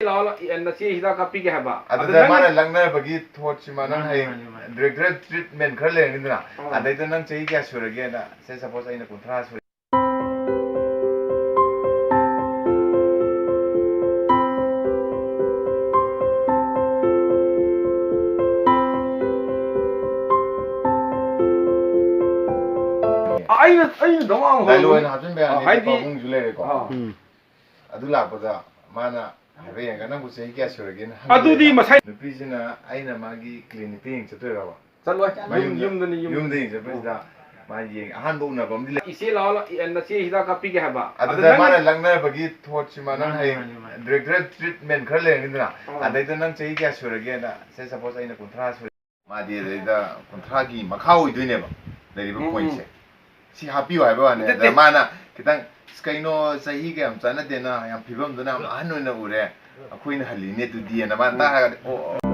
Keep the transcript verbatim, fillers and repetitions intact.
ꯂꯥꯛꯑꯣ, ꯂꯥꯛꯑꯣ, ꯅꯆꯦ ꯍꯤꯗꯥꯛ ꯀꯥꯞꯄꯤꯒꯦ ꯍꯥꯏꯕ꯫ ꯑꯗꯨꯗ ꯑꯗꯨꯗ ꯅꯪ ꯃꯥꯅ ꯂꯛꯅꯕꯒꯤ ꯊꯣꯠꯁꯤ ꯃꯥ ꯅꯪ ꯃꯥꯅꯦ, ꯍꯌꯦꯡ ꯃꯥꯅꯦ, ꯃꯥꯅꯦ꯫ ꯗꯤꯔꯦꯛꯇꯔ ꯇ꯭ꯔꯤꯠꯃꯦꯟ ꯈꯔ ꯂꯩꯔꯅꯤꯗꯅ, ꯑꯥ꯫ ꯑꯗꯩꯗ ꯅꯪ ꯆꯍꯤ ꯀꯌꯥ ꯁꯨꯔꯒꯦꯅ, ꯁꯦ ꯁꯄꯣꯁ ꯑꯩꯅ ꯀꯨꯟꯊ꯭ꯔꯥ ꯁꯨꯔꯦ꯫ ꯑꯩꯅ ꯑꯩꯅ ꯗꯃꯥ ꯑꯃ ꯗꯥꯏꯂꯣꯒ ꯑꯣꯏꯅ ꯍꯥꯞꯆꯤꯟꯕ ꯌꯥꯅꯤ, ꯍꯥꯏꯗꯤ ꯄꯥꯕꯨꯡꯁꯨ ꯂꯩꯔꯦꯀꯣ꯫ ꯑꯥ꯫ ꯎꯝ꯫ ꯑꯗꯨ ꯂꯥꯛꯄꯗ ꯃꯥꯅ ꯍꯥꯏꯐꯦꯠ ꯌꯦꯡꯉꯒ, "ꯅꯪꯕꯨ ꯆꯍꯤ ꯀꯌꯥ ꯁꯨꯔꯒꯦꯅ?" ꯑꯗꯨꯗꯤ ꯍꯪꯉꯦꯕ꯫ ꯃꯁꯥꯏ ꯅꯨꯄꯤꯁꯤꯅ ꯑꯩꯅ ꯃꯥꯒꯤ ꯀ꯭ꯂꯤꯅꯤꯛꯇ ꯌꯦꯡ ꯆꯠꯇꯣꯏꯔꯕ? ꯆꯠꯂꯣꯏ꯫ ꯃꯌꯨꯝꯗ, ꯌꯨꯝꯗꯅꯤ, ꯌꯨꯝꯗꯅꯤ꯫ ꯌꯨꯝꯗ ꯌꯦꯡ ꯆꯠꯄꯁꯤꯗ ꯃꯥ ꯌꯦꯡ-, ꯑꯍꯥꯟꯕ ꯎꯅꯕ ꯑꯃꯗꯤ ꯂꯩ꯫ "ꯏꯆꯦ ꯂꯥꯛꯑꯣ, ꯂꯥꯛꯑꯣ, ꯅꯆꯦ ꯍꯤꯗꯥꯛ ꯀꯥꯞꯄꯤꯒꯦ" ꯍꯥꯏꯕ꯫ ꯑꯗꯨꯗ ꯑꯗꯨꯗ ꯃꯥꯅ ꯅꯪ ꯂꯛꯅꯕꯒꯤ ꯊꯣꯠꯁꯤ ꯃꯥ ꯅꯪ ꯃꯥꯅꯦ, ꯍꯌꯦꯡ ꯃꯥꯅꯦ, ꯃꯥꯅꯦ꯫ ꯗꯤꯔꯦꯛꯇꯔ ꯇ꯭ꯔꯤꯠꯃꯦꯟ ꯈꯔ ꯂꯩꯔꯅꯤꯗꯅ, ꯑꯥ꯫ ꯑꯗꯩꯗ ꯅꯪ ꯆꯍꯤ ꯀꯌꯥ ꯁꯨꯔꯒꯦꯅ, ꯁꯦ ꯁꯄꯣꯁ ꯑꯩꯅ ꯀꯨꯟꯊ꯭ꯔꯥ ꯁꯨꯔꯦ꯫ ꯃꯥꯗꯤ ꯑꯗꯩꯗ ꯀꯨꯟꯊ꯭ꯔꯥꯒꯤ ꯃꯈꯥ ꯑꯣꯏꯗꯣꯏꯅꯦꯕ ꯂꯩꯔꯤꯕ ꯎꯝ, ꯎꯝ꯫ ꯄꯣꯏꯟꯠꯁꯦ꯫ ꯁꯤ ꯍꯥꯞꯄꯤꯌꯨ ꯍꯥꯏꯕ ꯋꯥꯅꯤ꯫ ꯅꯠꯇꯦ꯫ ꯑꯗ ꯃꯥꯅ ꯈꯤꯇꯪ, "ꯑꯁ, ꯀꯩꯅꯣ, ꯆꯍꯤꯒ ꯌꯥꯝ ꯆꯥꯟꯅꯗꯦꯅ, ꯌꯥꯝ ꯐꯤꯕꯝꯗꯨꯅ ꯌꯥꯝ ꯑꯍꯟ ꯑꯣꯏꯅ ꯎꯔꯦ, ꯑꯩꯈꯣꯏꯅ ꯍꯜꯂꯤꯅꯦ ꯑꯗꯨꯗꯤꯅ" ꯃꯥꯅ ꯇꯥ ꯎꯝ꯫ ꯍꯥꯏꯔꯒꯗꯤ, "ꯑꯣ, ꯑꯣ,